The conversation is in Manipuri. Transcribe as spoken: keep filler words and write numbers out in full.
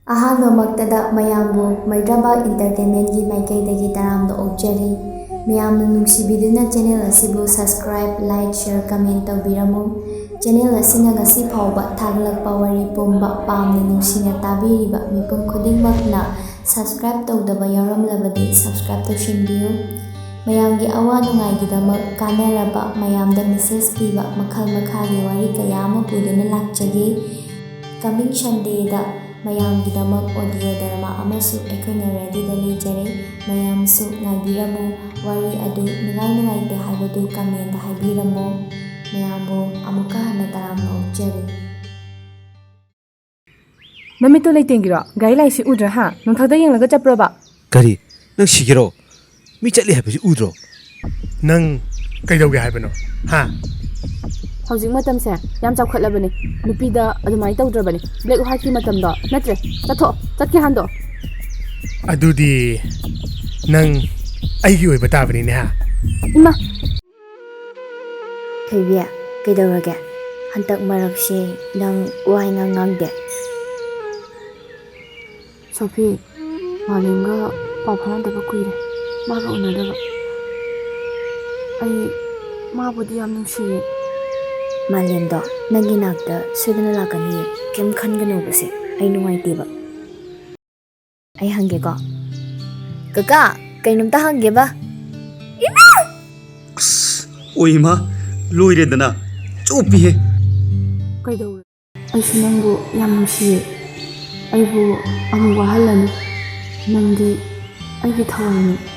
ꯑꯍꯥꯟꯕꯃꯛꯇꯗ ꯃꯌꯥꯝꯕꯨ ꯃꯩꯗ꯭ꯔꯕꯥꯛ ꯏꯟꯇꯔꯇꯦꯟꯃꯦꯟꯒꯤ ꯃꯥꯏꯀꯩꯗꯒꯤ ꯇꯔꯥꯝꯅ ꯑꯣꯛꯆꯔꯤ꯫ ꯃꯌꯥꯝꯅ ꯅꯨꯡꯁꯤꯕꯤꯗꯨꯅ ꯆꯦꯅꯦꯜ ꯑꯁꯤꯕꯨ subscribe, like, share, comment ꯇꯧꯕꯤꯔꯝꯃꯨ꯫ ꯆꯦꯅꯦꯜ ꯑꯁꯤꯅ ꯉꯁꯤ ꯐꯥꯎꯕ ꯊꯥꯒꯠꯂꯛꯄ ꯋꯥꯔꯤ ꯄꯨꯝꯕ ꯄꯥꯝꯅ ꯅꯨꯡꯁꯤꯅ ꯇꯥꯕꯤꯔꯤꯕ ꯃꯤꯄꯨꯝ ꯈꯨꯗꯤꯡꯃꯛꯅ subscribe ꯇꯧꯗꯕ ꯌꯥꯎꯔꯝꯂꯕꯗꯤ subscribe ꯇꯧꯁꯤꯟꯕꯤꯌꯨ꯫ ꯃꯌꯥꯝꯒꯤ ꯑꯋꯥ ꯅꯨꯡꯉꯥꯏꯒꯤꯗꯃꯛ ꯀꯥꯟꯅꯔꯕ, ꯃꯌꯥꯝꯗ message ꯄꯤꯕ ꯃꯈꯜ ꯃꯈꯥꯒꯤ ꯋꯥꯔꯤ ꯀꯌꯥ ꯑꯃ ꯄꯨꯗꯨꯅ ꯂꯥꯛꯆꯒꯦ꯫ Coming Sundayꯗ ꯃꯌꯥꯝꯒꯤꯗꯃꯛ audio drama ꯑꯃꯁꯨ ꯑꯩꯈꯣꯏꯅ readyꯗ ꯂꯩꯖꯔꯦ꯫ ꯃꯌꯥꯝꯁꯨ ꯉꯥꯏꯕꯤꯔꯝꯃꯨ꯫ ꯋꯥꯔꯤ ꯑꯗꯨ ꯅꯨꯡꯉꯥꯏ ꯅꯨꯡꯉꯥꯏꯇꯦ ꯍꯥꯏꯕꯗꯨ commentꯗ ꯍꯥꯏꯕꯤꯔꯝꯃꯨ꯫ ꯃꯌꯥꯝꯕꯨ ꯑꯃꯨꯛꯀ ꯍꯟꯅ ꯇꯔꯥꯝꯅ ꯑꯣꯛꯆꯔꯤ꯫ ꯅꯃꯤꯠꯇꯣ ꯂꯩꯇꯦꯡꯒꯤꯔꯣ? ꯒꯥꯔꯤ ꯂꯥꯛꯏꯁꯤ ꯎꯗ꯭ꯔꯥ, ꯍꯥ? ꯅꯣꯡꯊꯛꯇ ꯌꯦꯡꯂꯒ ꯆꯠꯄ꯭ꯔꯣꯕ? ꯀꯔꯤ? ꯅꯪ ꯁꯤꯒꯦꯔꯣ? ꯃꯤ ꯆꯠꯂꯤ ꯍꯥꯏꯕꯁꯤ ꯎꯗ꯭ꯔꯣ? ꯅꯪ ꯀꯩꯗꯧꯒꯦ ꯍꯥꯏꯕꯅꯣ? ꯍꯥ? ꯍꯧꯖꯤꯛ ꯃꯇꯝꯁꯦ ꯌꯥꯝ ꯆꯥꯎꯈꯠꯂꯕꯅꯦ꯫ ꯅꯨꯄꯤꯗ ꯑꯗꯨꯃꯥꯏꯅ ꯇꯧꯗ꯭ꯔꯕꯅꯦ꯫ Black whiteꯀꯤ ꯃꯇꯝꯗꯣ ꯅꯠꯇ꯭ꯔꯦ꯫ ꯆꯠꯊꯣꯛꯑꯣ꯫ ꯆꯠꯀꯦ ꯍꯟꯗꯣꯛꯑꯣ꯫ ꯑꯗꯨꯗꯤ ꯅꯪ ꯑꯩꯒꯤ ꯑꯣꯏꯕ ꯇꯥꯕꯅꯤꯅꯦ, ꯍꯥ? ꯏꯃꯥ! ꯊꯣꯏꯕꯤ, ꯀꯩꯗꯧꯔꯒꯦ? ꯍꯟꯗꯛ ꯃꯔꯛꯁꯤ ꯅꯪ ꯋꯥ ꯏꯉꯥꯡ ꯉꯥꯡꯗꯦ꯫ ꯁꯣꯐꯤ, ꯃꯥꯂꯦꯝꯒ ꯄꯥꯎ ꯐꯥꯎꯅꯗꯕ ꯀꯨꯏꯔꯦ꯫ ꯃꯥꯒ ꯎꯅꯗꯕ꯫ ꯑꯩ ꯃꯥꯕꯨꯗꯤ ꯌꯥꯝ ꯅꯨꯡꯁꯤꯌꯦ꯫ ꯃꯥꯂꯦꯝꯗꯣ ꯅꯪꯒꯤ ꯅꯥꯛꯇ ꯁꯣꯏꯗꯅ ꯂꯥꯛꯀꯅꯤꯌꯦ꯫ ꯀꯩꯝ ꯈꯟꯒꯅꯣꯕꯁꯦ꯫ ꯑꯩ ꯅꯨꯡꯉꯥꯏꯇꯦꯕ꯫ ꯑꯩ ꯍꯪꯒꯦꯀꯣ꯫ ꯀꯀꯥ, ꯀꯩꯅꯣꯝꯇ ꯍꯪꯒꯦꯕ꯫ ꯏꯃꯥ! ꯑꯁ, ꯑꯣꯏ ꯏꯃꯥ, ꯂꯣꯏꯔꯦꯗꯅ꯫ ꯆꯣꯞꯄꯤꯍꯦ꯫ ꯀꯩꯗꯧꯔꯦ? ꯑꯩꯁꯨ ꯅꯪꯕꯨ ꯌꯥꯝ ꯅꯨꯡꯁꯤꯌꯦ꯫ ꯑꯩꯕꯨ ꯑꯃꯨꯛ ꯋꯥꯍꯜꯂꯅꯨ꯫ ꯅꯪꯗꯤ ꯑꯩꯒꯤ ꯊꯋꯥꯏꯅꯤ꯫